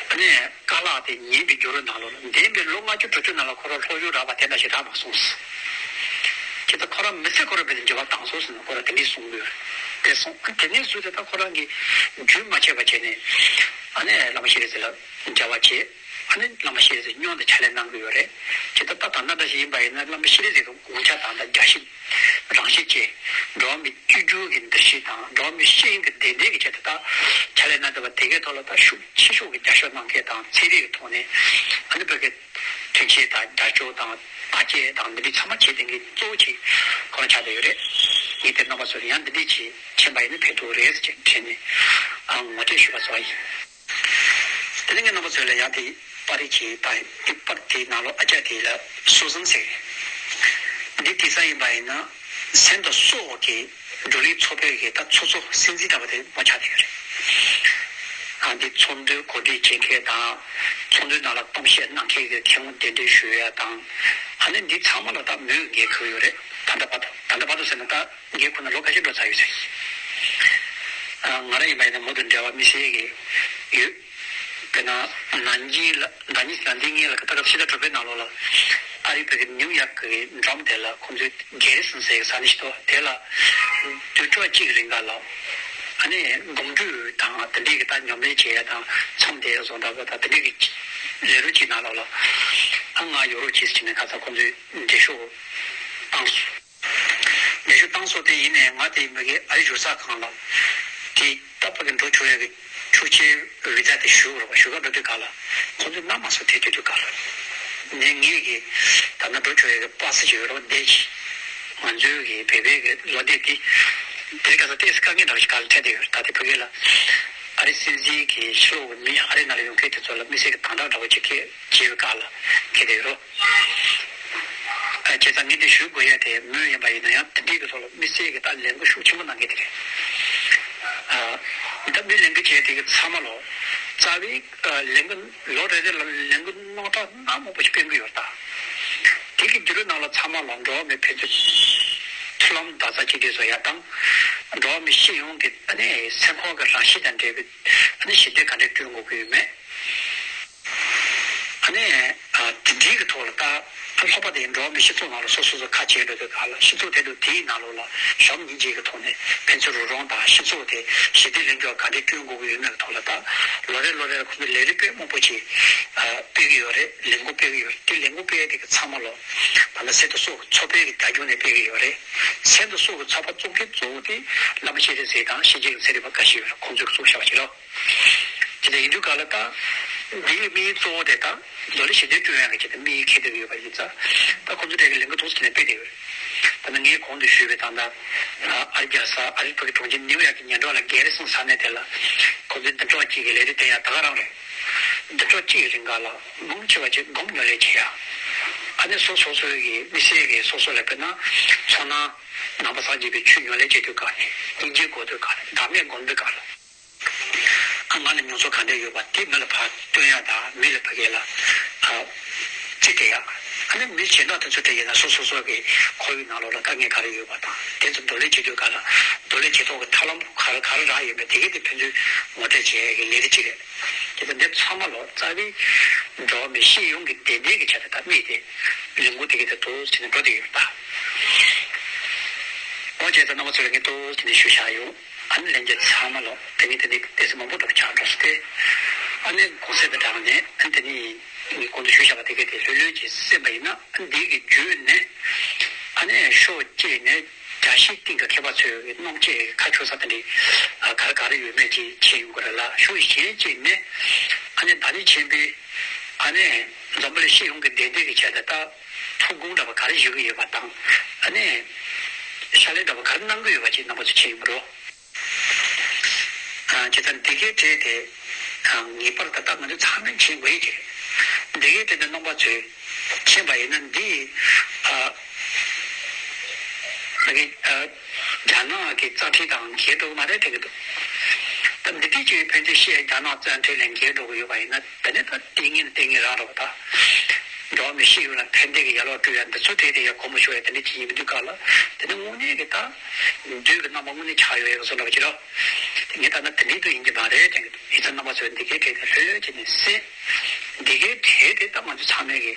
ཨ་ནི་བཀའ་སློབ་དེ་ཉན་པའི་འགྱུར་བ་ནང་ལོགས་ལ། འདས་པའི་ལོ་ལྔ་བཅུ་དྲུག་ཅུ་ནང་ལ་ཁོ་རང་སློབ་སྦྱོང་རག་པ་དེ་འདྲ་ཞིག་རག་མ་སོང་ཟེར། ཁྱེད་ད་ཁོ་རང་མི་ཚེ་ཁོ་རང་བས་འགྱུར་བ་བཏང་སོང་ཟེར་ནས་ཁོ་རང་དེ་འདྲས་གསུང་གི་ཡོད་རེད། དེ་སོང་དེ་ནས་བཟུང་སྟེ་ད་ཁོ་རང་གིས་རྒྱུན་མ་ཆད་པ་བྱས་ནས་ཨ་ནི་བླ་མ་ཤེས་རིག་ཟེར་ལ་འབྲེལ་བ་བྱས། ཨ་ནི་བླ་མ་ཤེས་རིག་ཟེར་མཉམ་དུ་ཕྱག་ལས་གནང་གི་ཡོད་རེད། ཁྱེད་ད་ད་ད་ལྟ་འདྲ་ཞིག་ཡིན་པ་ཡིན་ན་བླ་མ་ཤེས་རིག་ཟེར་གི་དགོངས་འཆར་དང་ད་རྒྱ་ཞིབ་རང་བཞིན་གྱི་འགྲོ་བ་མིའི་སྤྱི་སྒྱུར་གྱི་འདུ་ཤེས་དང་འགྲོ་བ་མིའི་ཤེས་ཡོན་གྱི་བདེ་འདེད་ཀྱི་ཆེད་དུ་ད་ཕྱག་ལས་གནང་བསྡད་པ་དེ་གའི་ཐོག་ལ་ད་ཤུགས་ཆེ་ཤོས་ཀྱི་རྒྱབ་སྐྱོར་གནང་མཁན་དང་། ཚན་རིག་གི་ཐོག་ནས་ཨ་ནི་བོད་ཀྱི་མཐུན་རྐྱེན་དང་རྒྱབ་སྐྱོར་དང་བརྟག་དཔྱད་དང་འདི་འདྲའི་ཚང་མ་བྱེད་མཁན་གྱི་གཙོ་བོ་ཅིག་ཁོ་རང་ཆགས་བསྡད་ཡོད་རེད། ངས་དེ་རྣམ་པ་ཚོ་ལ་ཡང་འདི་འདྲས་ཅིག་མཁྱེན་པ་ཡིན་ན་ཕན་ཐོགས་རེད་ཟེར་དྲན་ནས་ཨ་ངོ་སྤྲོད་ཞུས་པ་སོགས་ཡིན། དེ་ནས་ངས་རྣམ་པ་ཚོ་ལ་ཡང་དེ་པར་རིས་ཅིག་བཏང་ཡིན། དེ་པར་དེའི་ནང་ལོགས་ཨ་ཅག་དེ་ལ་སོ་བཟང་ཟེར། འདི་དེང་སང་ཡིན་པ་ཡིན་ན་སེམས་དང་སྲོག་གི་བགྲོ་གླེང་ཚོགས་པའི་གི་ད་ཚོགས་གཙོ་སྲིད་འཛིན་ལྟ་བུ་དེ་མོ་ཆགས་བསྡད་ཡོད་རེད། ཨ་འདི་ཚོགས་འདུའི་གོ་སྒྲིག་བྱེད་མཁན་དང་། ཚོགས་འདུའི་ནང་ལ་གཏམ་བཤད་གནང་མཁན་གྱི་མཁས་དབང་གདན་འདྲེན་ཞུ་ཡ་དང་། ཨ་ནི་འདི་ཚང་མ་ལ་ད་མོས་འགན་འཁུར་ཡོད་རེད། ད་ལྟ་བར་དུ་ད་ལྟ་བར་དུ་ཟེར་ན་ད་འགན་འཁུར་ནས་ལོ་ཁ་ཤས་འགྲོ་ཚར་ཡོད་ཟེར། ཨ་ང་རང་ཡིན་པ་ཡིན་ན་མུ་མཐུད་འབྲེལ་བ་དམིགས་བསལ་གྱི་ཡོད། དཔེར་ན་ན་ནིང་ལ་ཟླ་ཉིན་ཟླ་འདི་ཉིན་ལ་ད་སྐབས་ཕྱི་ཟླ་དྲུག་པའི་ནང་ལོགས་ལ་ཨ་རི་བོད་ཀྱི་ནིའུ་ཡོག་གི་འགྲམ་དེ་ལ་ཁོང་ཚོའི་གེ་རི་སན་ཟེར་ས་གནས་ཤིག་འདུག་དེ་ལ་དུས་དྲུག་གཅིག་རིང་ག་ལ་ཨ་ནི་གོམ་བགྲོད་དང་དེ་འདྲའི་གི་ད་མཉམ་ལས་བྱེད་ཡ་དང་མཚམས་བསྡད་ཡ་བཟོ་འདྲ་པོ་དང་དེ་འདྲའི་གི་ལས་རོགས་ཅིག་ནང་ལོགས་ལ་ཨ་ང་ཡོད་རོགས་གྱིས་ཟེར་ནས་ཁ་ཚ་ཁོང་ཚོས་འགྲེལ་ཤོག་བཏང་སོང་། ལས་ཞུགས་བཏང་སོང་། དེ་ཡིན་ནའི་ང་དེ་མ་གི་ཨ་རི་བཞུགས་ས་ཁང་ལ་དེ་ཏག་ཏག་གི་འགྲོ་ཆོག་ཡ་གི་ཆོག་མཆན་བི་ཛ་དེ་ཞུ་དགོས་རེད་པ། ཞུ་ག་འགྲོ་དུས་ག་ལ་ཁོང་ཚོས་གནང་མ་སོང་། དེ་དུས་དུས་ག་ལ་ནས་ངེད་ཀྱི་ད་ལྟ་འགྲོ་ཆོག་ཡ་གི་པ་སི་ཅིག་ཡོད་རེད་པ། འདས་ཀྱི་ང་ཚོའི་གི་བོད་པའི་གི་ལོ་དེབ་དེ་དེ་རིང་ཁ་སང་ཏོག་ཙམ་དཀའ་ངལ་འདྲ་བ་ཞིག་ག་ལ་འཕྲད་བསྡད་ཡོད་རེད། ད་དེ་ཕ་གི་ལ་ཨ་རི་སྲིད་འཛིན་གྱི་ཕྱི་ལོགས་གི་མི་ཨ་རི་ནང་ལ་ཡོང་མཁན་དེ་ཚོ་ལ་དམིགས་བསལ་གྱི་དམ་དྲག་འདྲ་བོ་ཅིག་གི་བྱེད་པའི་སྐབས་ལ་འཁེལ་བསྡད་ཡོད་རེད། ཨ་བྱས་ཙང་ངས་འདི་ཞུ་དགོས་ཡ་དེ་མོས་ཡིན་པ་ཡིན་ན་ཡང་དེ་འདྲའི་གི་ཐོག་ལ་དམིགས་བསལ་གྱི་ད་ལས་འགུལ་ཤུགས་ཆེན་པོ་གནང་མཁན་དེ་རེད། ཨ་ད་མི་ལས་འགུལ་བྱས་དེ་གི་ཚང་མ་ལོ་རྩ་བའི་ཨ་ལས་འགུལ་ལོ་རེ་རེ་ལ་ལས་འགུལ་སྣ་ཁ་སྣ་མང་པོ་ཞིག་སྤེལ་གི་ཡོད་རེད་ད། དེ་གི་བརྒྱུད་རིམ་ནང་ལ་ཚང་མ་ལ་འགྲོ་བ་མི་ཕན་ཚུན་མཐུན་ལམ་བརྡ་རྩ་གཅིག་སྒྲིལ་བཟོ་ཡ་དང་། འགྲོ་བ་མི་སྤྱི་ཡོངས་ཀྱི་ཨ་ནི་སེམས་ཁམས་ཀྱི་རང་བཞིན་དང་འབྲེལ་བའི་ཨ་ནི་ཞི་བདེ་ག་འདྲས་བསྐྲུན་དགོས་ཀྱི་ཡོད་མེད། ཨ་ནི་ཨ་དེ་འདྲའི་གི་ཐོག་ལ་ད་ལྷག་པར་དུ་འགྲོ་བ་མི་སྤྱི་ཚོགས་ནང་ལ་སོ་སོ་སོ་ཁ་ཕྱེ་འགྲོ་དུས་ག་ལ་སྤྱི་ཚོགས་དེ་དང་དེའི་ནང་ལོགས་ལ་ཞབས་གཉིས་ཀྱི་གི་ཐོག་ནས་ཕན་ཚུན་རོགས་རམ་དང་སྤྱི་ཚོགས་དེ་ཞི་བདེ་ལྷིང་འཇགས་ག་འདྲས་བསྐྲུན་དགོས་ཀྱི་ཡོད་མེད་ཀྱི་ཐོག་ལ་ད་ལོ་རེ་ལོ་རེ་ལ་ཁོང་ཚོས་ལས་རིགས་དཔེ་མང་པོ་ཅིག་ཨ་སྤེལ་གི་ཡོད་རེད། ལས་འགུལ་སྤེལ་གི་ཡོད་རེད། དེ་ལས་འགུལ་སྤེལ་དེ་གི་ཚང་མ་ལོ་ད་ལྟ་སེན་ཊར་སོགས་ཀྱི་ཚོགས་པའི་གི་རྒྱབ་ལྗོངས་ནས་སྤེལ་གི་ཡོད་རེད། སེན་ཊར་སོགས་ཀྱི་ཚོགས་པ་གཙོ་མཁན་གཙོ་བོ་དེ་བླ་མ་ཤེས་རིག་ཟེར་དང་ཤེས་བྱའི་གི་ཚན་རིག་པ་འགའ་ཞིག་ཡོད་རེད། ཁོང་ཚོས་གཙོ་བོ་བཞག་པ་ཅིག་རེད། དེ་འདྲ་ཡིན་དུས་ག་ལ་ད་འདིའི་དམིགས་ཡུལ་གཙོ་བོ་དེ་ད་མདོ་ལས་ཞི་བདེ་བསྐྲུན་ཡག་གི་ཆེད་དུ་དམིགས་ཡུལ་འཁྱེར་བསྡད་ཀྱི་ཡོད་པ་ཡིན་ཙང་ད་ཁོང་ཚོ་གྲས་ཀྱི་ལས་འགུལ་ཐོག་ཚད་ནས་སྤེལ་བསྡད་ཡོད་རེད། ད་ནི་ངས་གོང་དུ་ཞུས་པའི་ད་ལྟ་ཨ་རི་རྒྱལ་ས་ཨ་རི་བོད་ཀྱི་གྲོང་ཁྱེར་ནིའུ་ཡོག་གི་ཉེ་འགྲམ་ལ་གེ་རི་སན་ས་གནས་དེ་ལ་ཁོང་ཚོའི་བདུན་ཕྲག་གཅིག་གི་ལས་རིམ་དེ་ཡང་ད་ག་རང་རེད། བདུན་ཕྲག་གཅིག་རིང་ག་ལ་མང་ཆེ་བ་ཅིག་སྒོམ་ཉོ་ལས་བྱེད་ཡ། ཨ་ནི་སོ་སོ་སོའི་གི་དམིགས་བསལ་གི་སོ་སོ་ལ་དཔེར་ན་ཚོར་སྣང་ནང་པ་སངས་རྒྱས་པའི་ཆོས་ཉོ་ལས་བྱེད་དུས་ག་ནས་སྙིང་རྗེ་དགོས་དུས་ག་ནས་བདག་མེད་སྒོམ་དུས་ག་ལ། ཨ་ང་ལ་མྱོང་ཚོར་ག་འདྲ་ཡོད་པ་དེ་མི་ལ་ཕར་སྟོན་ཡ་དང་མི་ལ་ཕ་གི་ལ་ཨ་རྩིས་སྤྲད་ཡ། ཨ་ནི་མི་གཞན་དག་དེ་ཚོ་དེ་ཡིན་ན་སོ་སོ་སོ་གི་ཁོར་ཡུག་ནང་ལོགས་ལ་དཀའ་ངལ་ག་རེ་ཡོད་པ་དང་དེ་ཚོ་འདོར་ལེན་བྱེད་དུས་ག་ལ་འདོར་ལེན་བྱེད་ཐོག་གི་ཐབས་ལམ་ག་རེ་ག་རེ་རག་ཡོད་མེད་དེ་གའི་དེ་ཕན་ཚུན་ངོ་སྤྲོད་བྱེད་ཡ་གི་ལས་རིགས་ཅིག་རེད། དེ་ཚོ་འདི་ཚང་མ་ལོ་རྩ་བའི་འགྲོ་བ་མི་སྤྱི་ཡོངས་ཀྱི་བདེ་སྡུག་གི་ཆེད་དུ་ད་དམིགས་ཏེ་ལས་འགུལ་དེ་གའི་དེ་ཏོག་ཙམ་ནས་འགྲོ་བསྡད་ཡོད་པ། འོ་བྱས་ཙང་རྣམ་པ་ཚོ་ལ་ངས་ཏོག་ཙམ་ནས་ཞུ་བཞག་ཡོད། ཨ་ནི་ལྷན་རྒྱས་ཚང་མ་ལོ་དེ་ནི་དེ་ནི་ཏོག་ཙམ་མང་པོ་འགྲོ་ཆགས་འགྲོ་སྟེ། ཨ་ནི་གོང་གསལ་དུ་དྲངས་ནས་ཨ་ནི་དེ་ནི་ངས་གོང་དུ་ཞུས་བཞག་པ་དེ་གའི་དེ་ལྷོད་ལྷོད་ཀྱིས་གསན་པ་ཡིན་ན་ཨ་ནི་འདི་གི་བརྒྱུད་ནས་ཨ་ནི་ཕྱོགས་གཅིག་ནས་བརྒྱ་ཆའི་སྟེང་གི་མཁས་པ་ཚོའི་གི་རྣམ་དཔྱོད་ཁ་ཕྱོགས་ས་དེ་འདྲའི་ག་རེ་ག་རེ་ཡོད་མེད་ཅིག་མཁྱེན་ཡོང་གི་རེད་ལ། ཕྱོགས་གཞན་གཅིག་ནས་ཨ་ནི་ད་ནི་ཆེན་པོའི་ཨ་ནི་འཛམ་བུ་གླིང་སྤྱི་ཡོངས་ཀྱི་བདེ་སྡུག་གི་ཆེད་དུ་ད་ཐུགས་དགོངས་འདྲ་བ་ག་རེ་ཞུ་གི་ཡོད་པ་དང་ཨ་ནི་ཕྱག་ལས་འདྲ་བ་ག་རེ་གནང་གི་ཡོད་པ་ཅིག་རྣམ་པ་ཚོ་མཁྱེན་ཡོང་གི་རེད། ཨ་བྱས་ཙང་འདི་གའི་གྲས་དེ་ཨ་ངེས་པར་དུ་ད་ང་ཚོ་ཚང་མས་མཁྱེན་དགོས་ཡ་ཅིག་རེད། འདི་གའི་གྲས་དེ་རྣམ་པ་ཚོས་མཁྱེན་པ་ཡིན་ན་འདི་ཨ་ང་གི་ཨ་རྒྱ་ནག་གི་རྩ་ཁྲིམས་དང་འགལ་འགྲོ་གི་མ་རེད་དྲན་གི་འདུག་ད་འདི་དུས་ཀྱི་ཕན་ཚུན་བཤད་རྒྱ་ནག་རྩ་ཁྲིམས་ལ་འགལ་འགྲོ་གི་ཡོད་པ་ཡིན་ན་ད་ནི་ད་ལྟས་ངན་ལྟས་ངན་རང་རེད་པ། ད་འགྲོ་བ་མི་སྤྱི་ཡོངས་ལ་ཕན་བདེ་གི་ཡ་ལོག་སྤྲོད་ཡ་འདི་ཚོ་གྲས་དེ་ཡ་གོ་མ་ཤོར་ཡ་དེ་འདྲ་ཅིག་ཡིན་མི་འདུག་ག་ལ། དེ་ནི་དངོས་གནས་གི་ད་བདུད་ཀྱི་རྣམ་པ་དངོས་གནས་ཆགས་ཡོད་ཡ་བཟོ་འདྲ་བ་ཅིག་རེད། དེ་ངས་ད་ནི་དེ་འདྲའི་དུ་ཡིན་གྱི་མ་རེད་དྲན་གི་འདུག་ཡིན་ཙང་རྣམ་པ་ཚོས་འདི་གའི་གྲས་དེ་ལྷོད་ལྷོད་བྱས་ནས་གསན། འདི་གའི་གྲས་དེ་ད་ང་ཚོ་ཚང་མས་གི་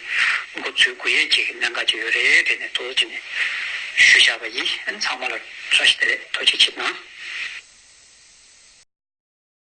འགོ་ཚུགས་དགོས་ཡས་ཅིག་གི་གནད་འགག་ཅིག་ཡོད་རེད་དྲན་ནས་ཏོག་ཙམ་ནས་ཞུ་བཞག་པ་ཡིན། ཨ་ནི་ཚང་མ་ལ་བཀྲ་ཤིས་བདེ་ལེགས། ཐུགས་རྗེ་ཆེ་གནང་།